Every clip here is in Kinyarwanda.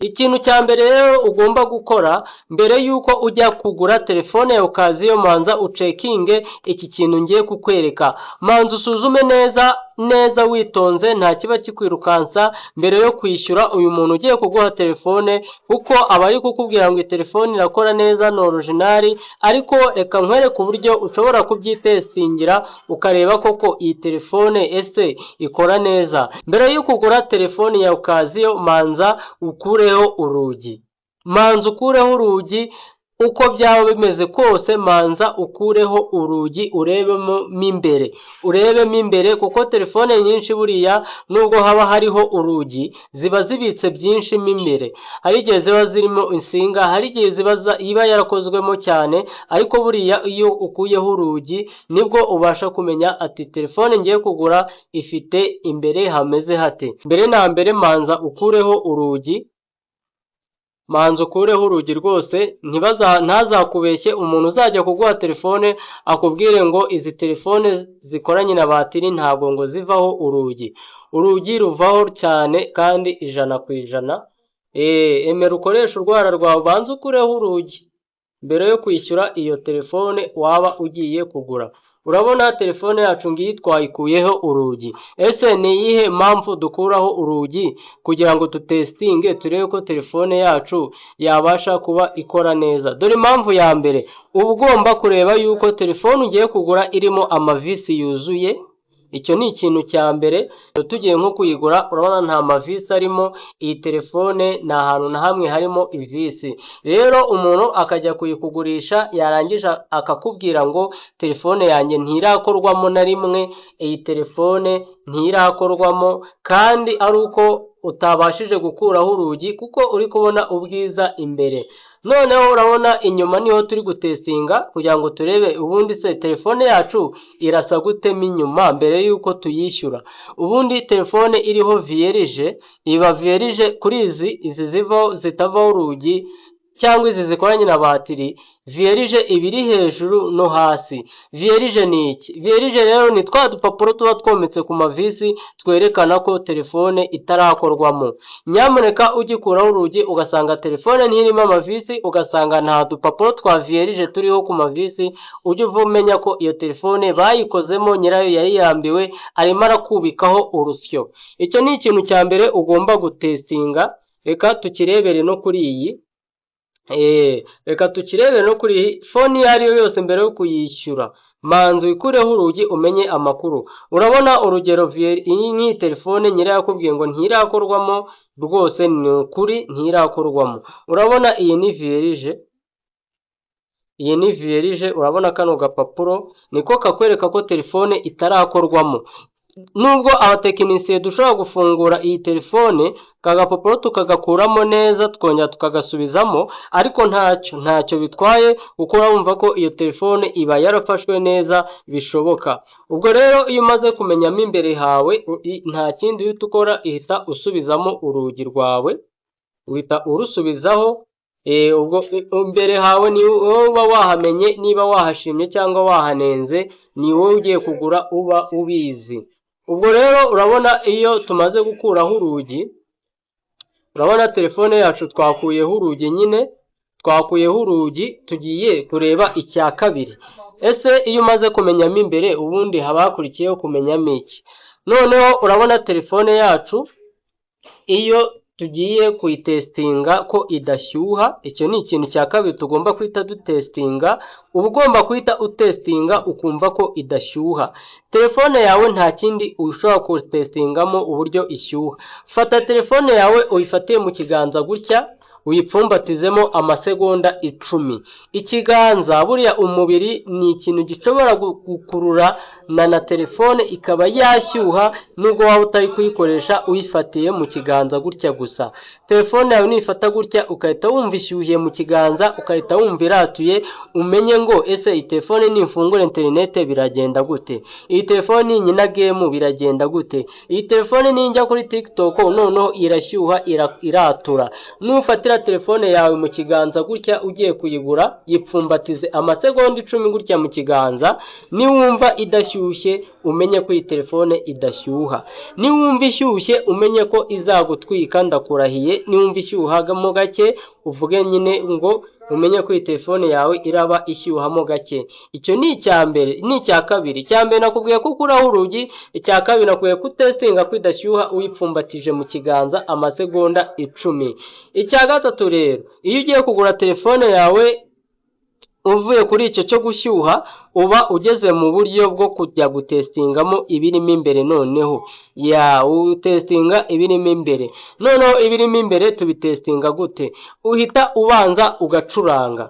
Ikintu cya mbere rero ugomba gukora mbere y'uko ujya kugura telefone ya occasion, manza ucheckinge iki kintu ngiye kukwereka. Manza usuzume neza neza witonze, nta kiba kikwirukansa mbere yo kwishyura uyu muntu ugiye kuguha telefone, kuko aba ari kukubwira ngo iyi telefone irakora neza, ni original. Ariko reka nkwereke uburyo ushobora kubyitestingira, ukareba koko iyi telefone ese ikora neza. Mbere yo kugura telefone ya occasion, manza ukureho urugi, manza ukureho urugi. Uko byaba bimeze kose, manza ukureho urugi urebemo mo imbere, urebemo imbere, kuko telefone nyinshi buriya nubwo haba hariho urugi ziba zibitse byinshi mo imbere. Hari igihe ziba zirimo insinga, hari igihe ziba iba yarakozwemo cyane, ariko buriya iyo ukuyeho urugi nibwo ubasha kumenya ati telefone ngiye kugura ifite imbere hameze hate. Mbere na mbere manza ukureho urugi, manza ukureho urugi rwose. Ntazakubeshye umuntu uzajya kuguha telefone akubwire ngo izi telefone zikoranye na batiri ntabwo ngo zivaho urugi. Urugi ruvaho cyane kandi 100%. Emera ukoreshe urwara rwawe, ubanze ukureho urugi mbere yo kwishyura iyo telefone waba ugiye kugura. Urabona telefone yacu ngiyi, twayikuyeho urugi. Ese ni iyihe mpamvu dukuraho urugi kugira ngo dutestinge turebe ko telefone yacu yabasha kuba ikora neza? Dore impamvu ya mbere: uba ugomba kureba yuko telefone ugiye kugura irimo amavisi yuzuye. Icyo ni ikintu cya mbere. Tugiye nko kuyigura, urabona nta mavisi arimo iyi telefone, nta hantu na hamwe harimo ivisi. Rero umuntu akajya kuyikugurisha, yarangije akakubwira ngo telefone yanjye ntirakorwamo na rimwe, iyi telefone ntirakorwamo, kandi ari uko utabashije gukuraho urugi, kuko uri kubona ubwiza imbere. Noneho urabona inyuma niho turi gutestinga kugira ngo turebe ubundi se telefone yacu irasa gutema inyuma mbere y'uko tuyishyura. Ubundi telefone iriho vierge iba vierge. Kuri izi zivaho, zitavaho urugi cyangwa izi zikoranye na batiri, vierge iba iri hejuru no hasi. Vierge ni iki? Vierge rero ni twa dupapuro tuba twometse ku mavisi twerekana ko telefone itarakorwamo. Nyamuneka ugikuraho urugi ugasanga telefone ntirimo amavisi, ugasanga nta dupapuro twa vierge turiho ku mavisi, ujye uva umenya ko iyo telefone bayikozemo, nyirayo yari yambiwe, arimo arakubikaho urusyo. Icyo ni ikintu cya mbere ugomba gutestinga. Reka tukirebere no kuri iyi, reka tukirebere no kuri iyi phone iyo ari yo yose. Mbere yo kuyishyura, manza wikureho urugi umenye amakuru. Urabona urugero iyi nk'iyi telefone nyirayo yakubwiye ngo ntirakorwamo, rwose ni ukuri ntirakorwamo. Urabona iyi ni vierge, iyi ni vierge. Urabona kano gapapuro niko kakwereka ko telefone itarakorwamo. Nubwo abatekinisiye dushobora gufungura iyi telefone, aka gapapuro tukagakuramo neza, twongera tukagasubizamo, ariko ntacyo bitwaye, kuko urumva ko iyo telefone iba yarafashwe neza bishoboka. Ubwo rero iyo umaze kumenyamo imbere hawe, nta kindi uhita ukora, ihita usubizamo urugi rwawe, uhita urusubizaho. Ubwo imbere hawe ni wowe uba wahamenye niba wahashimye cyangwa wahanenze, ni wowe ugiye kugura uba ubizi. Ubwo rero urabona iyo tumaze gukuraho urugi, urabona telefone yacu twakuyeho urugi nyine, twakuyeho urugi, tugiye kureba icya kabiri. Ese iyo umaze kumenyamo imbere, ubundi haba hakurikiyeho kumenyamo iki? Noneho urabona telefone yacu iyo tugiye kuyitestinga ko idashyuha, icyo ni ikintu cya kabiri tugomba guhita dutestinga. Uba ugomba guhita utestinga ukumva ko idashyuha. Telefone yawe nta kindi ushobora kutestingamo uburyo ishyuha. Fata telefone yawe uyifatiye mu kiganza gutya, uyipfumbatizemo amasegonda 10. Ikiganza buriya, umubiri ni ikintu gishobora gukurura na telefone ikaba yashyuha, nubwo waba utari kuyikoresha, uyifatiye mu kiganza gutya gusa. Telefone yawe nifata gutya ugahita wumva ishyuhiye mu kiganza, ugahita wumva iratuye, umenye ngo ese iyi telefone nifungura interinete biragenda gute? Iyi telefone ninkina game biragenda gute? Iyi telefone ninjya kuri TikTok noneho irashyuha, iratura? Nufatira telefone yawe mu kiganza gutya ugiye kuyigura, yipfumbatize amasegonda 10 gutya mu kiganza, niwumva idashyushye. Idashyushye, umenye ko iyi telefone idashyuha. Niwumva ishyushye, umenye ko izagutwika, ndakurahiye. Niwumva ishyuhamo gake, uvuge nyine ngo umenye ko iyi telefone yawe iraba ishyuhamo gake. Icyo ni icya mbere. Ni icya kabiri. Icya mbere nakubwiye ko ukuraho urugi. Icya kabiri nakubwiye ko utestinga ko idashyuha uyipfumbatije mu kiganza amasegonda 10. Icya gatatu rero, iyo ugiye kugura telefone yawe, uvuye kuri icyo cyo gushyuha, uba ugeze mu buryo bwo kujya gutestingamo ibirimo imbere. Noneho ya utestinga ibirimo imbere. Noneho ibirimo imbere tubitestinga gute? Uhita ubanza ugacuranga,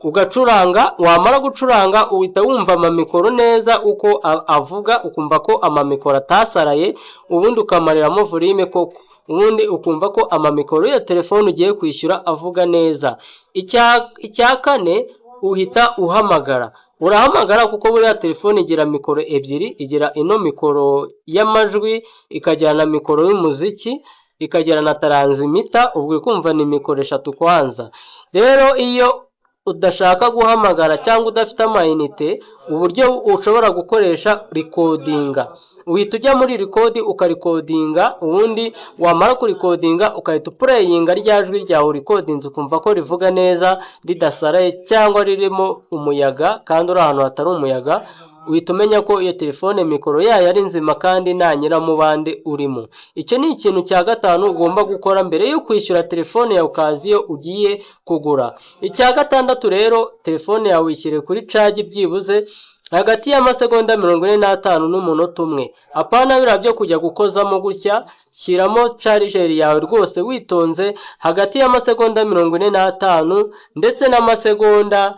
ugacuranga. Wamara gucuranga, uhita wumva amamikoro neza uko avuga, ukumva ko amamikoro atasaraye, ubundi ukamariramo volume koko, ubundi ukumva ko amamikoro ya telefone ugiye kwishyura avuga neza. Icya kane, uhita uhamagara. Urahamagara kuko buriya telefone igira mikoro ebyiri: igira ino mikoro y'amajwi, ikagira na mikoro y'umuziki, ikagira na transmitter. Ubwo ukumva ni mikoro eshatu kwanza. Rero iyo udashaka guhamagara cyangwa udafite amayinite, uburyo ushobora gukoresha recordinga, uhita ujya muri record, ukarecordinga. Ubundi wamara kurecordinga, ugahita uplayinga rya jwi ryawe urecordinze, ukumva ko rivuga neza ridasaraye cyangwa ririmo umuyaga kandi uri ahantu hatari umuyaga. Uhita umenya ko iyo telefone mikoro yayo ari nzima kandi nta nyiramubande urimo. Icyo ni ikintu cya gatanu ugomba gukora mbere yo kwishyura telefone yawe ukazi iyo ugiye kugura. Icya gatandatu rero, telefone yawe uyishyire kuri charge byibuze hagati y'amasegonda 45 n'umunota umwe. Apana biriya byo kujya gukozamo gutya. Shyiramo charger yawe rwose witonze, hagati y'amasegonda 45 ndetse n'amasegonda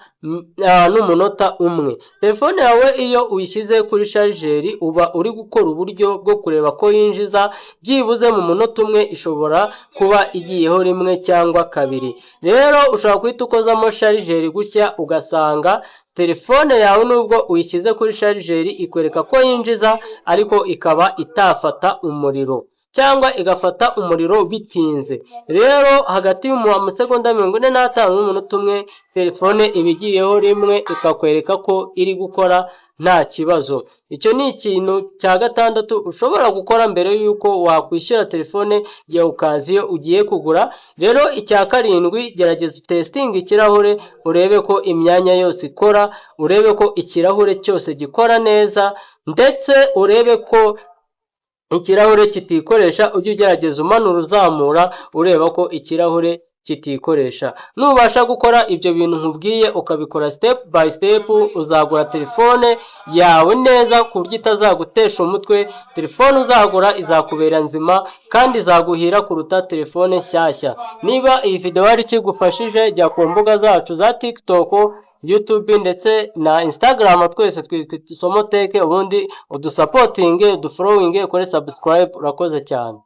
n'umunota umwe. Telefone yawe iyo uyishyize kuri charger, uba uri gukora uburyo bwo kureba ko yinjiza. Byibuze mu munota umwe ishobora kuba igiyeho rimwe cyangwa kabiri. Rero ushobora guhita ukozamo charger gutya, ugasanga telefone yawe nubwo uyishyize kuri charger ikwereka ko yinjiza, ariko ikaba itafata umuriro cyangwa igafata umuriro bitinze. Rero hagati y'amasegonda 45 n'umunota umwe, telefone iba igiyeho rimwe, ikakwereka ko iri gukora nta kibazo. Icyo ni ikintu cya gatandatu ushobora gukora mbere y'uko wakwishyura telefone ya occasion ugiye kugura. Rero icya karindwi, gerageza utestinge ikirahure, urebe ko imyanya yose ikora, urebe ko ikirahure cyose gikora neza, ndetse urebe ko ikirahure kitikoresha. Ujye ugerageza umanura, uzamura, ureba ko ikirahure kitikoresha. Nubasha gukora ibyo bintu nkubwiye, ukabikora step by step, uzagura telefone yawe neza ku buryo itazagutesha umutwe. Telefone uzagura izakubera nzima kandi izaguhira kuruta telefone nshyashya. Niba iyi video hari ikigufashije, jya ku mbuga zacu za TikTok, YouTube ndetse na Instagram, twese twitwa Isomo Tech, ubundi udusupportinge, udufollowinge, ukore subscribe. Urakoze cyane.